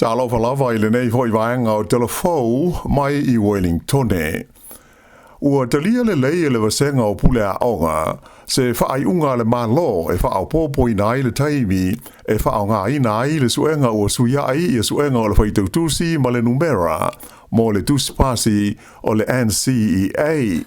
Talofa lava i lenei foi vaega o Tala Fou mai i Wellingtone. Ua talia lelei e le Vasega o Pule Aoga se faaiuga a le Malo e faaopoopoina ai le taimi e faaaogaina ai le suega ua suiai ia suega o le faitautusi ma le numera mo le tusi pasi o le NCEA.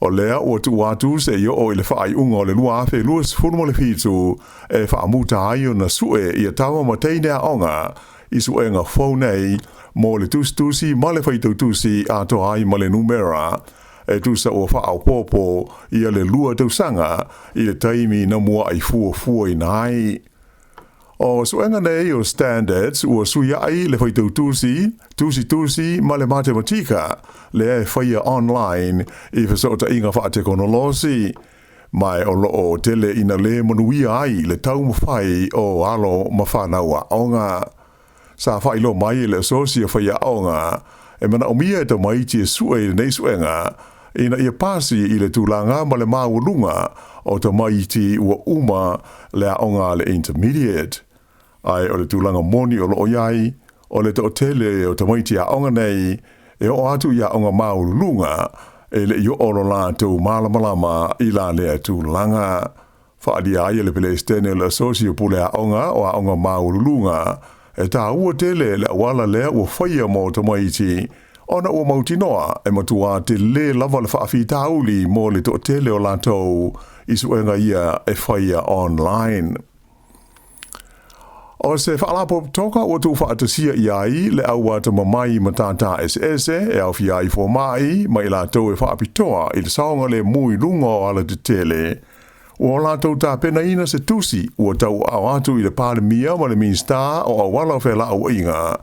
O lea ua tuu atu seia oo i le faaiuga o le 2027 e faamuta ai ona sue ia tama ma teine aoga i suega fou nei mo le tusitusi ma le faitautusi atoa ai ma le numera e tusa ua faaopoopo ia le 2 tausaga i le taimi na muai fuafuaina ai. O suega nei o standards ua suiai le faitautusi, tusitusi ma le matematika lea e faia online i fesootaiga faatekonolosi, ma o loo tele ina le manuia ai le taumafai o alo ma fanau aoga. Sa faailoa mai e le Asosi o Faiaoga e manaomia e tamaiti e sue i lenei suega ina ia pasi i le tulaga ma le maualuga o tamaiti ua uma le aoga a le intermediate. Ae o le tulaga moni o loo i ai, o le toatele o tamaiti aoga nei e oo atu i aoga maualuluga e le i oo lo latou malamalama i la lea tulaga. Faaalia ai e le Peresetene o le Asosi o Pule Aoga o Aoga Maualuluga e taua tele le auala lea ua faia mo tamaiti ona ua mautinoa e matuā telē lava le faafitauli mo le toatele o latou i suega ia e faia online. O se faalapotopotoga ua tuufaatasia i ai le au atamamai i matata eseese e aofia ai fomai ma i latou e faapitoa i le saogalemu i luga o alatetele, ua latou tapenaina se tusi ua tauaao atu i le Palemia ma le Minisita o Auala o Felauaiga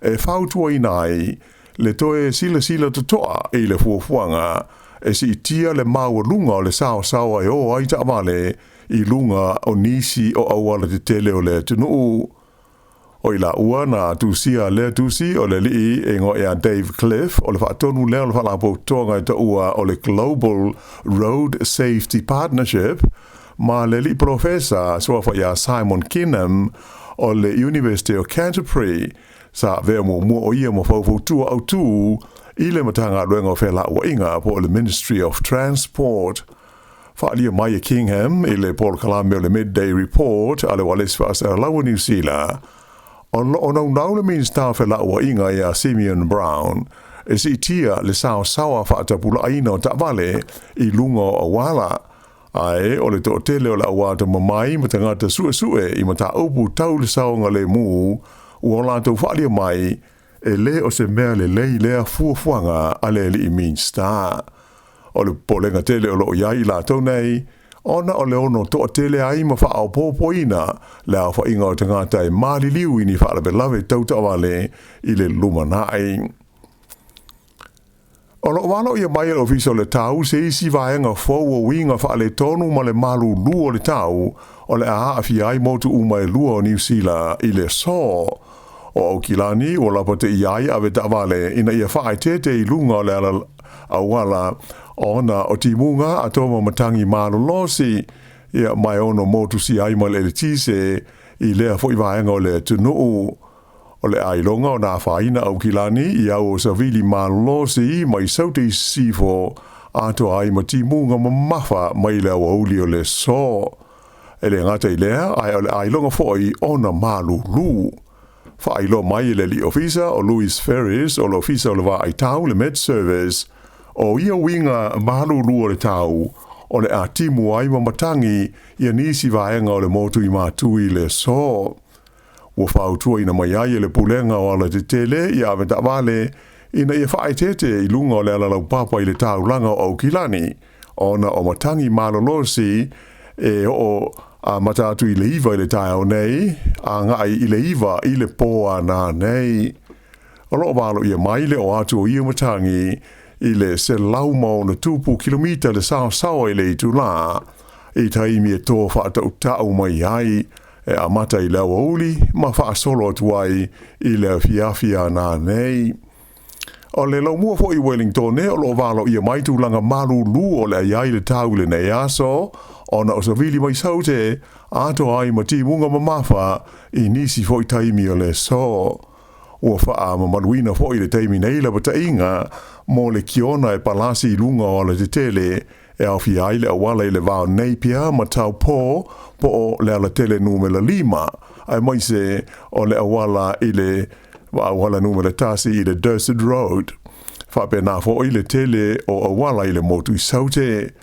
e fautuaina ai le toe silasila totoa i le fuafuaga e siitia le maualuga o le saosaoa e o ai taavale i luga o nisi o aualatetele o le atunuu. O i laua na tusia lea tusi o le alii e igoa ia Dave Cliff o le faatonu lea o le faalapotopotoga e taua o le Global Road Safety Partnership ma le alii polofesa suafa ia Simon Kinham o le University o Canterbury sa avea muamua o ia ma faufautua autū i le Matagaluega o Felauaiga po o le Ministry of Transport. Faaalia mai e Kingham i le polokalame o le Midday Report a le Ualesi Faasalalau o Niu Sila, o loo naunau le Minisita o Felauaiga ia Simeon Brown e siitia le saosaoa faatapulaaina o taavale i luga o auala, ae o le toatele o le au atamamai ma tagata suesue i mataupu tau le saogalemu ua latou faaalia mai e le o se mea lelei lea fuafuaga a le alii Minisita. O le popolega tele o loo i ai i latou nei, ona o le ono toatele ai ma faaopoopoina le aofaiga o tagata e maliliu i ni faalavelave tau taavale i le lumanai. O loo valoia mai e le Ofisa o le Tau se isi vaega fou o uiga faaletonu ma le malulu o le tau o le a aafia ai motu uma e 2 o Niu Sila i le aso. O Aukilani ua lapateia ai ave taavale ina ia faaeteete i luga o le auala ona o timuga atoa ma matagi malolosi ia ma e ono motusia ai ma le eletise i lea foi vaega o le atunuu. O le ailoga o na afaina Aukilani i au o savili malolosi mai Saute i sisifo atoa ai ma timuga mamafa mai le aoauli o le aso. E le gata i lea, ae o le ailoga foi ona malulu. Faailoa mai e le alii ofisa o Louis Ferris o le Ofisa o le Vaai Tau le Met Service, o ia uiga malulu o le tau o le a timu ai ma matagi ia nisi vaega o le motu i Matu i le aso. Ua fautuaina mai ai e le Pulega o Alatetele ia ave taavale ina ia faaeteete i luga o le alalaupapa i le taulaga o Aukilani, ona o matagi malolosi e oo amata atu i le 9 i le taeao nei, agai i le 9 i le pō ana nei. O loo valoia mai le o atu o ia matagi i le 160 kilomita le saosaoa i le itulā, i taimi e tō faatautau mai ai, e amata i le aoauli ma faasolo atu ai i le afiafi ana nei. O le laumua foi i Wellingtone o loo valoia mai tulaga malulu o le ai ai le tau i lenei aso, ona o savili mai Saute atoa ai ma timuga mamafa i nisi foi taimi o le aso. Ua faamamaluina foi i le taimi nei lapataiga mo le kiona e palasi i luga o alatetele e aofia ai le auala i le va o Napier ma Taupo po o le alatele numera 5, aemaise o le auala i le auala numera 1 i le Dorset Road. Faapena foi le tele o auala i le motu i Saute.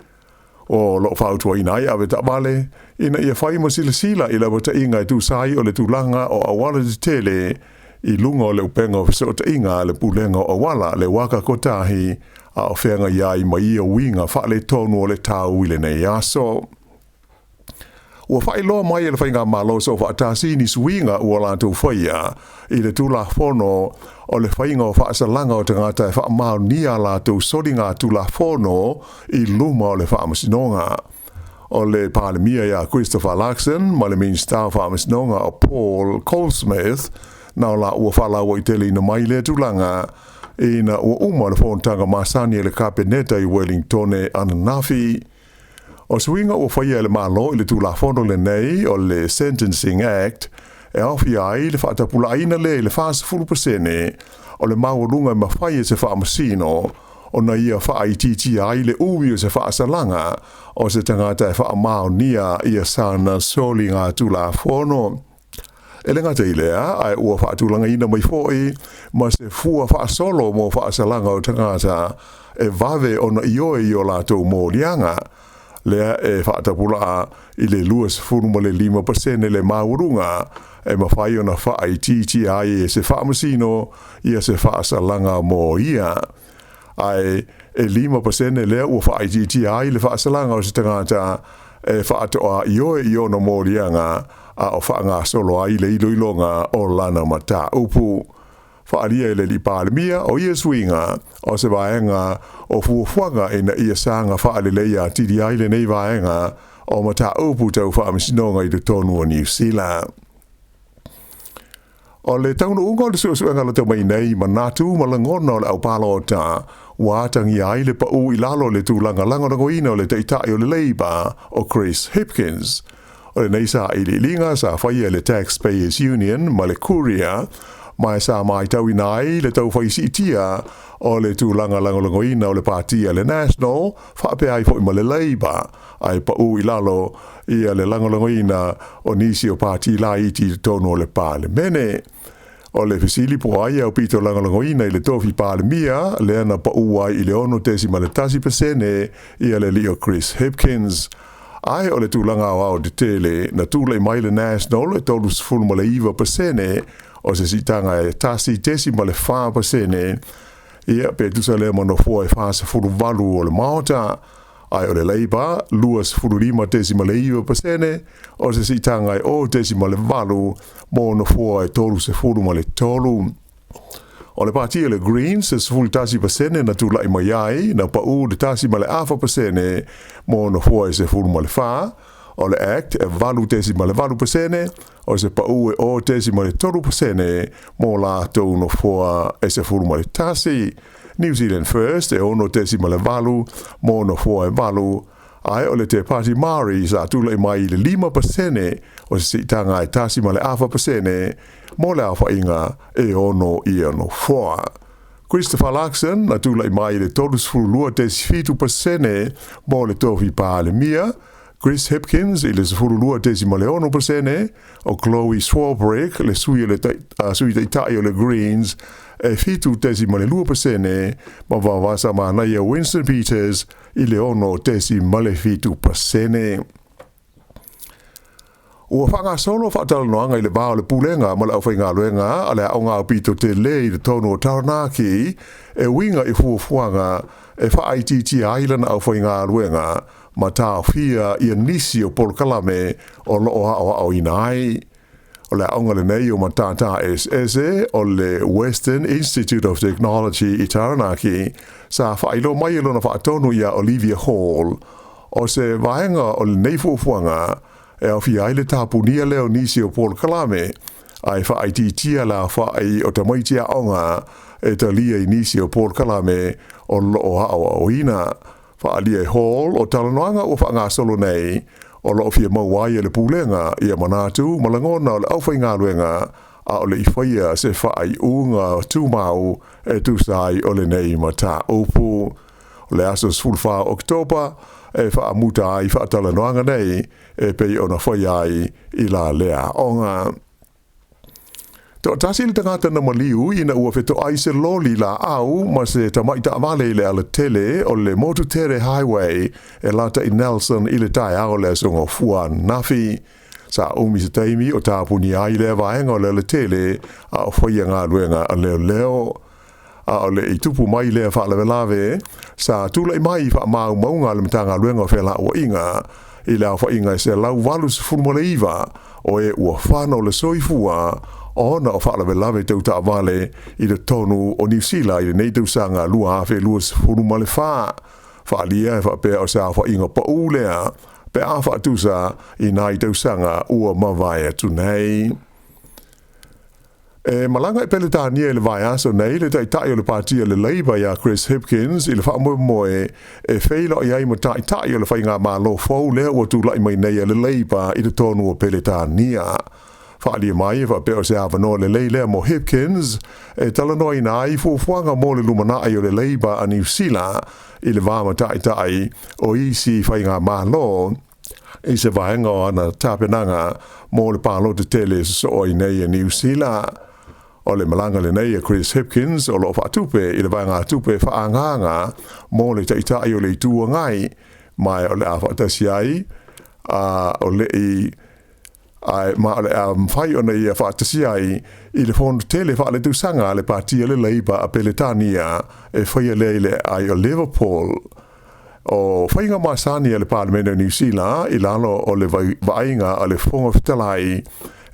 O lo o fautuaina ai avetaavale ina ia fai ma silasila i lapataiga e tusa ai o le tulaga o auala tetele i luga o le upega o fesootaiga a le Pulega o Auala, le Waka Kotahi, a o feagai ai ma ia uiga faaletonu o le tau i lenei aso. Ua faailoa mai e le Faigamalo Soofaatasi ni suiga ua latou faia i le Tulafono o le Faiga o Faasalaga o Tagata e Faamaonia a latou Soliga Tulafono i luma o le Faamasinoga. O le Palemia ia Christopher Luxon ma le Minisita o Faamasinoga o Paul Goldsmith na o la ua faalauaiteleina mai lea tulaga ina ua uma le fonotaga masani a le Kapeneta i Wellingtone ananafi. O suiga ua faia e le Malo i le Tulafono lenei o le Sentencing Act e aofia ai le faatapulaaina lea i le 40% o le maualuga e mafai e se faamasino ona ia faaitiitia ai le umi o se faasalaga o se tagata e faamaonia ia sana soliga Tulafono. E le gata i lea, ae ua faatulagaina mai foi ma se fua faasolo mo faasalaga o tagata e vave ona ioe i o latou moliaga, lea e faatapulaa i le 25% le maualuga e mafai ona faaitiitia ai e se faamasino ia se faasalaga mo ia. Ae e 5% lea ua faaitiitia ai le faasalaga o se tagata e faatoa ioe i ona moliaga a o faagasolo ai le iloiloga o lana mataupu. Faaalia e le alii Palemia o ia suiga o se vaega o fuafuaga ina ia saga faaleleia atili ai lenei vaega o mataupu tau faamasinoga i totonu o Niu Sila. O le taunuuga o le suesuega lata mai nei manatu ma lagona o le aupalota ua atagia ai le pau i lalo o le tulaga lagolagoina o le taitai o le Labour o Chris Hipkins. O lenei sailiiliga sa faia e le Taxpayers Union ma le Courier ma e sa matauina ai le taufai siitia o le tulaga lagolagoina o le pati a le National faapea ai foi ma le Labour, ae pau i lalo ia le lagolagoina o nisi o pati laiti i totonu o le Palemene. O le fesili po o ai e aupito lagolagoina i le tofi Palemia lea na pau ai i le 6.1% ia le alii o Chris Hipkins. Ae o le tulaga aoao tetele na tulai mai le National e 39% o se siitaga e 1.4% ia pe tusa lea ma nofoa e 48 o le Maota, ae o le Labour 25.9% o se siitaga e 0.8 mo nofoa e 33. O le pati o le Greens e 11% na tulai mai ai, na pau le 1.4% mo nofoa e 14, o le ACT e 8.8% o se pau e 0.3% mo latou nofoa e 11. New Zealand First e 6.8 mo nofoa e 8, ae o le Te Pāti Māori sa tulai mai i le 5% o se siitaga e 1.4% mo le aofaiga e 6 ia nofoa. Christopher Luxon na tulai mai i le 32.7% mo le tofi Palemia, Chris Hipkins i le 12.6%, o Chloe Swarbrick le sui o le sui taitai o le Greens e 7.2% ma Vaovaasa Manaia Winston Peters i le 6.7%. Ua faagasolo faatalanoaga i le va o le Pulega ma le aufaigaluega a le Aoga Aupito Tele i totonu o Taranaki e uiga i fuafuaga e faaitiitia ai lana aufaigaluega ma taofia ia nisi o polokalame o lo o aoaoina ai. O le aoga lenei o Matata Eseese o le Western Institute of Technology i Taranaki sa faailoa mai e lona faatonu ia Olivia Hall o se vaega o lenei fuafuaga e aofia ai le tapunia lea o nisi o polokalame ae faaitiitia le aofai o tamaiti aoga e talia i nisi o polokalame o lo o aoaoina. Faaalia e Hall o talanoaga ua faagasolo nei o lo o fia maua ai e le Pulega ia manatu ma lagona o le aufaigaluega. a o le i faia se faaiuga tumau e tusa ai o lenei mataupu. O le aso 14 o Oketopa e faamuta ai faatalanoaga nei e pei ona faia ai i la lea aoga. Toatasi le tagata na maliu ina ua fetoai se loli laau ma se tamai taavale i le alatele o le Motutere Highway e lata i Nelson i le taeao o le Aso Gafua ananafi. Sa umi se taimi o tapunia ai lea vaega o le alatele a o faia galuega a leoleo. A o le i tupu mai lea faalavelave, sa tulai mai faamaumauga a le Matagaluega o Felauaiga i le aofaiga e 189 o e ua fano le soifua ona o faalavelave tau taavale i totonu o Niu Sila i lenei tausaga 2024. Faaalia e faapea o se aofaiga pau lea pe a faatusa i nai tausaga ua mavae atu nei. E malaga i Peretania i le vaiaso nei le taitai o le Pati a le Labour ia Chris Hipkins i le faamoemoe e feiloai ai ma taitai o le faigamalo fou lea ua tulai mai nei a le Labour i totonu o Peretania. Faaalia mai e faapea o se avanoa lelei lea mo Hipkins e talanoaina ai fuafuaga mo le lumanai o le Labour a Niu Sila i le va ma taitai o isi faigamalo i se vaega o ana tapenaga mo le palota tele e sosoo ai nei a Niu Sila. O le malaga lenei a Chris Hipkins o lo o faatupe i le vaegatupe faaagaaga mo le Taitai o le Itu Agai, ma o le a faatasi ai a o le i ae ma o le a mafai ona ia faatasi ai i le fono tele faaletausaga a le Pati a le Labour a Peretania e faia lea i le aai o Liverpool. O faiga masani a le Palemene o Niu Sila i lalo o le vaaiga a le Fofoga Fetalai,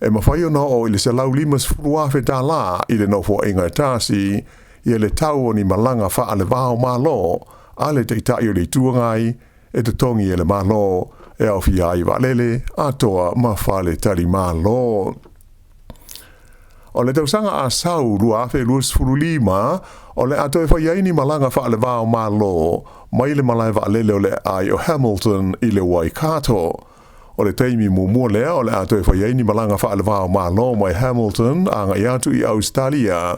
e mafai ona oo i le $150,000 i le nofoaiga e tasi ia le tau o ni malaga faale-va o Malo a le Taitai o le Itu Agai e totogi e le Malo e aofia ai vaalele atoa ma faletalimalo. O le tausaga a sau 2025, o le a toe fai ai ni malaga faale-va o Malo mai le malae vaalele o le aai o Hamilton i le Waikato. O le taimi muamua lea o le a toe fai ai ni malaga faale-va o Malo mai Hamilton agai atu i Ausetalia,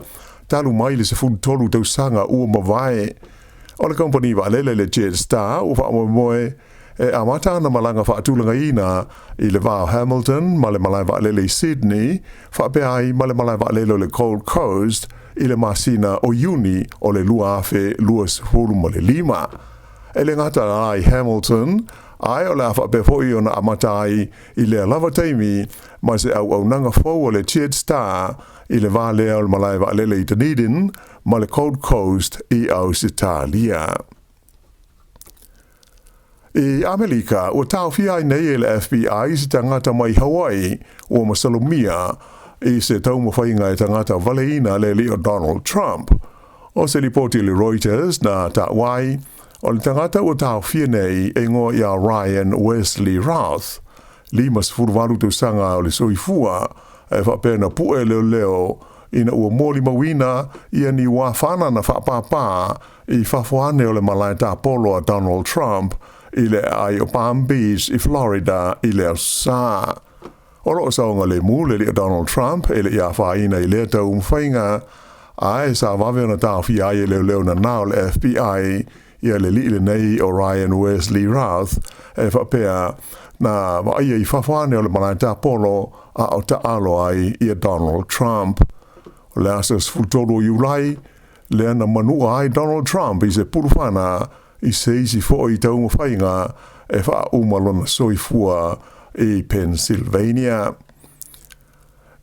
talu mai le 13 tausaga ua mavae. O le kamupani vaalele le Jetstar ua faamoemoe e amata ana malaga faatulagaina i le va o Hamilton ma le malae vaalele i Sydney, faapea ai ma le malae vaalele o le Gold Coast i le masina o Iuni o le 2025. E le gata la i Hamilton, ae o le a faapea foi ona amata ai i lea lava taimi ma se auaunaga fou a le Jetstar i le va lea o le malae vaalele i Dunedin ma le Gold Coast i Ausetalia. I Amelika, ua taofia ai nei e le FBI se tagata mai Hawaii ua masalomia i se taumafaiga e tagata valeina le alii o Donald Trump. O se lipoti a le Reuters na taua ai, o le tagata ua taofia nei e igoa ia Ryan Wesley Routh, 58 tausaga o le soifua, e faapea na pue leoleo ina ua molimauina ia ni wā whanana whaapāpā i fafo ane o le malae tapolo a Donald Trump i le aai o Palm Beach i Florida i le Aso Sa. O lo o saogalemu le alii o Donald Trump e le i afaina i lea taumafaiga, ae sa vave ona taofia ai e leoleo nanao o le FBI ia le alii lenei o Ryan Wesley Routh e faapea na vaaia i fafo ane o le malae tapolo a o taalo ai ia Donald Trump. O le aso 13 o Iulai, lea na manua ai Donald Trump i se pulufana i se isi foi taumafaiga e faauma lona soifua i Pennsylvania.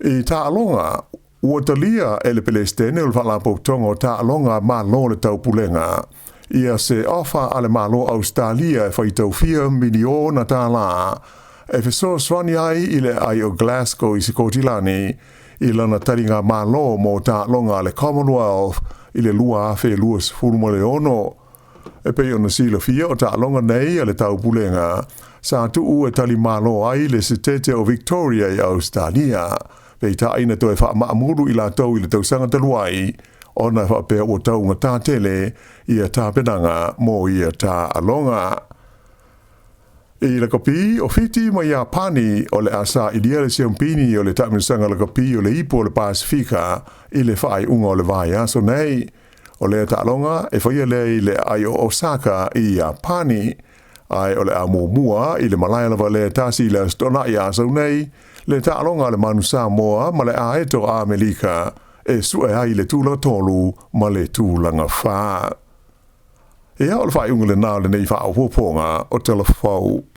I taaloga, ua talia e le Pelesitene o le Faalapotopotoga o Taaloga a Malo o le Taupulega ia se ofa a le Malo o Ausetalia e faitau fia miliona tālā e fesoasoani ai i le aai o Glasgow i Sikotilani i lana taliga malo mo taaloga a le Commonwealth i le 2026. E pei ona silafia o taaloga nei a le Taupulega sa tuu e tali malo ai le Setete o Victoria i Ausetalia, peitai na toe faamaamulu i latou i le tausaga talu ai ona e faapea ua taugatā tele ia tapenaga mo ia taaloga. I lakapi o Fiti ma Iapani o le a sa'ilia le siampini o le taamilosaga lakapi o le Ipu o le Pasefika i le faaiuga o le vaiaso nei. O lea taaloga e faia lea i le aai o Osaka i Iapani, ae o le a muamua i le malae lava lea tasi i le Aso Toonai a sau nei le taaloga a le Manu Samoa ma le Aeto a Amerika e sue ai le tulaga tolu ma le tulaga fā. Ia, o le faaiuga lenā o lenei faaopoopoga o Tala Fou.